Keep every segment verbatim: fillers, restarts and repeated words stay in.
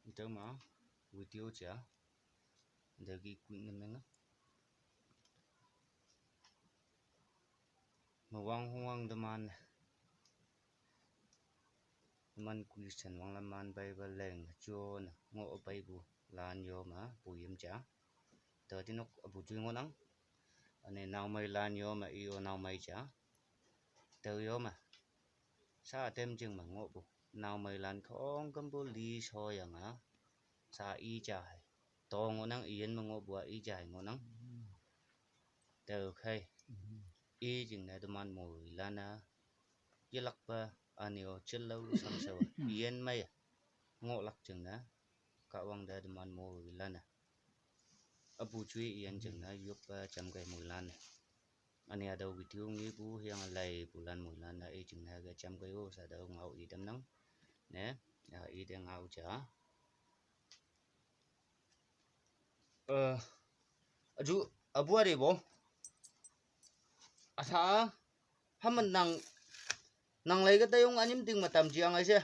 Ito ma, video cha, dagi kui na menga. Mawang huwang daman, daman Christian wang laman Bible leng cho na ngo Bible lan yo ma puyim cha. Tawti nok abu chui ngo nang. Ane naomai lan yo ma iyo naomai cha. Taw yo ma. Sa tem jing ma ngo bu. Naomai lan khong kambu li so yang a. Sa i cha hai. To ngo nang iyan ma ngo bu a i cha hai ngo nang. Taw khai. I jing na daman mui lan a. Yalak pa ane o chil lau sam sa wa. Iyan mai a. Ngo lak jing na. Ka wang da daman mui lan a. Abu chui iyan jing na yup pa cham kai mui lan a. Ane adaw video ngi bu hiang lai bu lan mui lan a i jing na ga cham kai o sa daw ngau i dam nang. Ne, ya i de ngau cha. Eh, aju, abu ari bo. Asa, haman nang, nang lai ka tayong anim ting ma tam chiang ai se.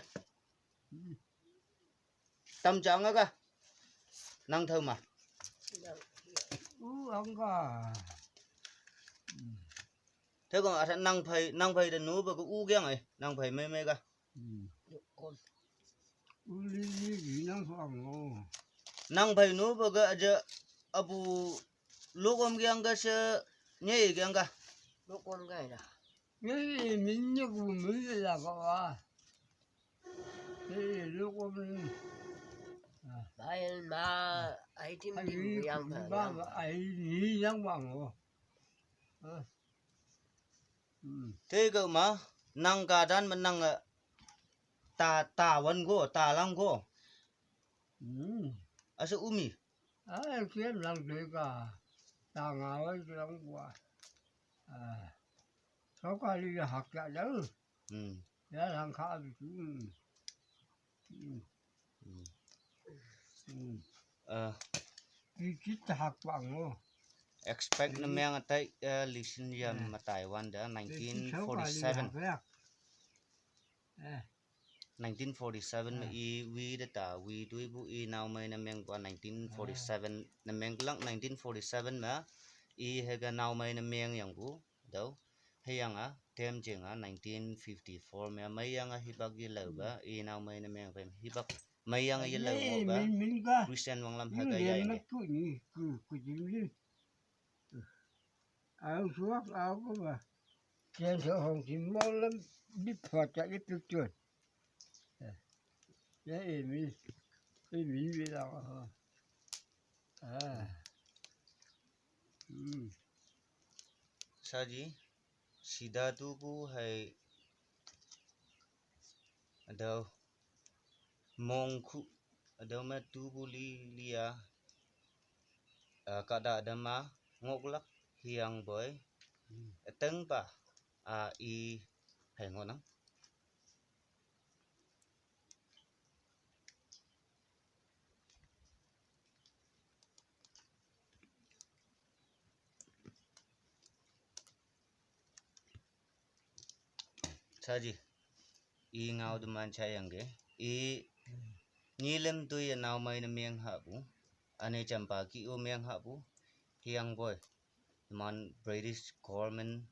Tam chiang a ka. Nang thau ma. U ang ka. Thau ka asa nang phai, nang phai da nu ba ka u kiang ai. Nang phai mai mai ka. Uli ni gi nang phang o. Nang phai nu ba ga aja abu lukom kiang ka se nyei kiang ka. Lukom ka ina. Nyei min ni ku min la ka wa. Nyei lukom ni. Bayan ma ai tim tim yang ba. Ai ni yang bang o. Te ka ma nang ka dan ma nang ta ta wan go ta lang go. Asa umi. Ai kiam lang te ka ta nga wai lang go. Sa ka li ya hak ya dau. Ya lang ka bi tu. Ki ki ta hak bang o. Expect na meng atai listen ya ma Taiwan da nineteen forty-seven. Nineteen forty-seven ma i wi da ta wi dui bu i naomai na meng kwa nineteen forty-seven na meng lang nineteen forty-seven ma i hega naomai na meng yang bu. Dau. Hei yang a tem jing a nineteen fifty-four ma mai yang a hibak ye lau ba i naomai na meng pai hibak mai yang a ye lau mo ba. Christian wang lam hega ya yang. Au suak au ko ba. Kian so hong sim mo lam bip phot cha i picture. Ya e min e min wi la ha. Sa ji sida tu bu hai adau mong khu adau ma tu bu li li a. Kada adama ngok lak hiang boi. Teng pa a i hai ngo nang. Sa ji i ngau duman cha yang ge i nyi lem tu ya naomai na meng ha bu. Ane champa ki u meng ha bu hiang boi. Teman British government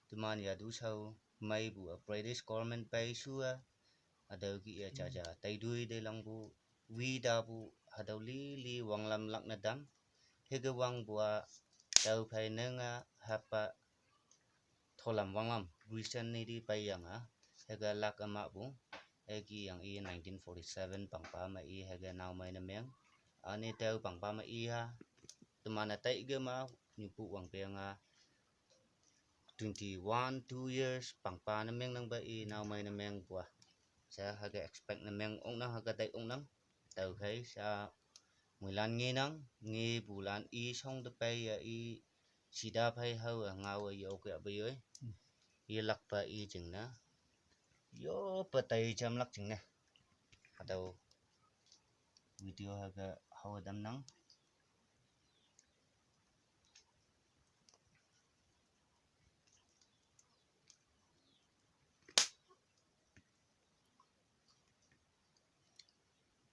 teman ya du sau mai bu a British government pai su a adau ki ya cha cha tai dui de lang bu wi da bu hadau li li wang lam lak na dam. Hege wang bu a tau phai neng a hapa tholam wang lam Christian ni di pai yang a hege lak ama bu. Hegi yang i nineteen forty-seven pangpa ma i hege naomai na meng. Ane tau pangpa ma i ha teman a tai ge ma nyu pu wang pe nga twenty-one two years pangpa na meng nang ba i naomai na meng bua. Sa hage expect na meng ong nang hage tai ong nang. Tau khai sa mui lan ngi nang ngi bu lan i song de pai ya i sida pai hau a ngau a yo ke ba yoi. I lak pa i jing na yo pa tai jam lak jing na. Atau video hage hau dam nang.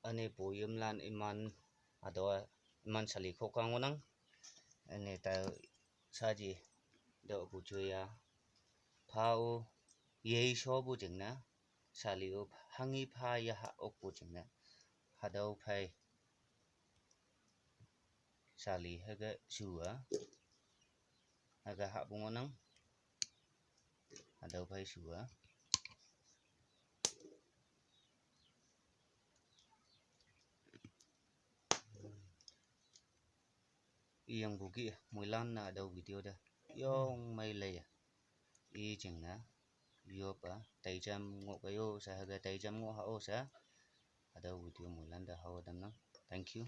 Üne poyemlan iman, hatüo-a iman sali khokang ngohnang. Üne tao saji, tüo pu juya. Pha-o yei shopu jingne, sali-o hanghi pha yaha okpu jingne, hatüo phei sali hüke shu-a, hüke hahpu ngohnang. Hatüo phei shu-a. Iyangpu ki moilan-a hatüo video te yong mei leiye. I jingne yop-a taijam ngoh kei-o she, hüke taijam ngoh ha-o she, hatüo video moilan te hao tamnang. Thank you.